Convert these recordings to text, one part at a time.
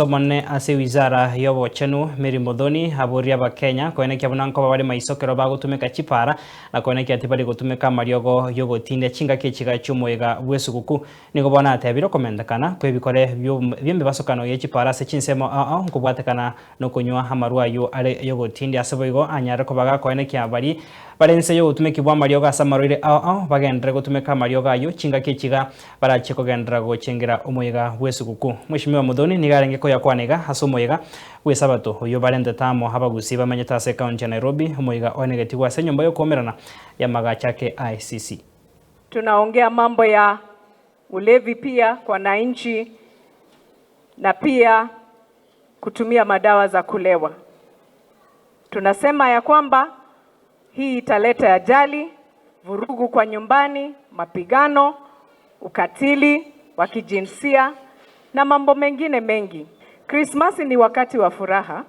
Omonene ase ewizara y'obochenu Mary Muthoni aboria Abakenya koenekia buna nkoba bare maiso ekero bagotumeka chipara na koenekia tibari gotumeka amariogo y'ogotindia chingaki echiga chi'omoyega bw'esuguku. Nigo bono atebire okomentekana kw'ebikore bi'emebasokano ye chipara ase chinsemo ao ao nkobwatekana nokonywa amarwa ayio are ay'ogotindia ase boigo anyare koba gakoenekia baria bare inse y'obotumeki bw'amariogo ase amarwaire ao ao bagenderere gotumeka amariogo ayio chingaki echiga barachie kogenderera gochengera omoyega bw'esuguku. Mweshimiwa Muthoni nigo arenge koyakwana iga ase omoyega bw'esabato oyio barentete amo abagusii bamenyete ase ekaunti ya Nairobi, omoyega oenegetigwe ase enyomba y'okoumerana y'amagacho a KICC. Tunaongea mambo ya ulevi pia kwa wananchi na pia kutumia madawa za kulewa. Tunasema ya kwamba hii italeta ajali, vurugu kwa nyumbani, mapigano, ukatili wa kijinsia na mambo mengine mengi. Krismasi ni wakati wa furaha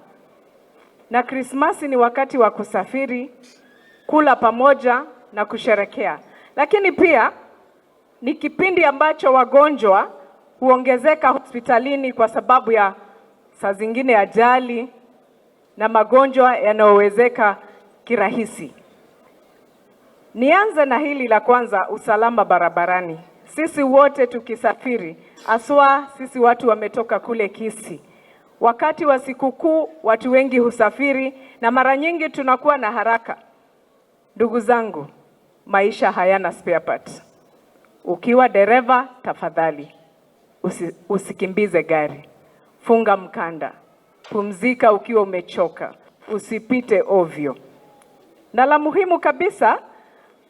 na Krismasi ni wakati wa kusafiri, kula pamoja na kusherekea. Lakini pia ni kipindi ambacho wagonjwa huongezeka hospitalini kwa sababu ya saa zingine ajali na magonjwa yanayowezeka kirahisi. Nianze na hili la kwanza, usalama barabarani. Sisi wote tukisafiri, haswa sisi watu wametoka kule Kisii, wakati wa sikukuu watu wengi husafiri na mara nyingi tunakuwa na haraka. Ndugu zangu, maisha hayana spare part. Ukiwa dereva, tafadhali usikimbize gari, funga mkanda, pumzika ukiwa umechoka, usipite ovyo. Na la muhimu kabisa,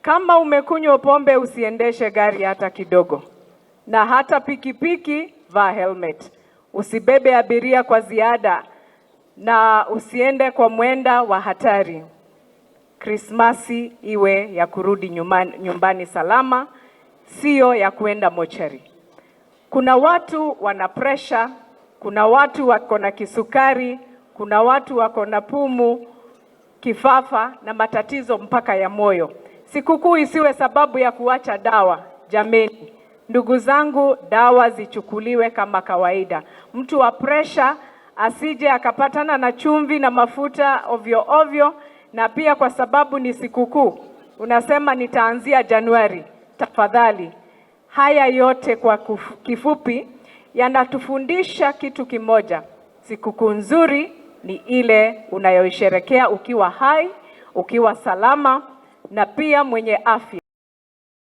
kama umekunywa pombe usiendeshe gari hata kidogo, na hata pikipiki, vaa helmet. Usibebe abiria kwa ziada na usiende kwa mwenda wa hatari. Krismasi iwe ya kurudi nyumbani salama, siyo ya kuenda mochari. Kuna watu wana presha, kuna watu wako na kisukari, kuna watu wako na pumu, kifafa na matatizo mpaka ya moyo. Sikukuu isiwe sababu ya kuacha dawa. Jameni, ndugu zangu, dawa zichukuliwe kama kawaida. Mtu wa presha asije akapatana na chumvi na mafuta ovyo ovyo, na pia kwa sababu ni sikukuu, unasema nitaanzia Januari. Tafadhali, haya yote kwa kifupi yanatufundisha kitu kimoja: sikukuu nzuri ni ile unayoisherekea ukiwa hai, ukiwa salama na pia mwenye afya.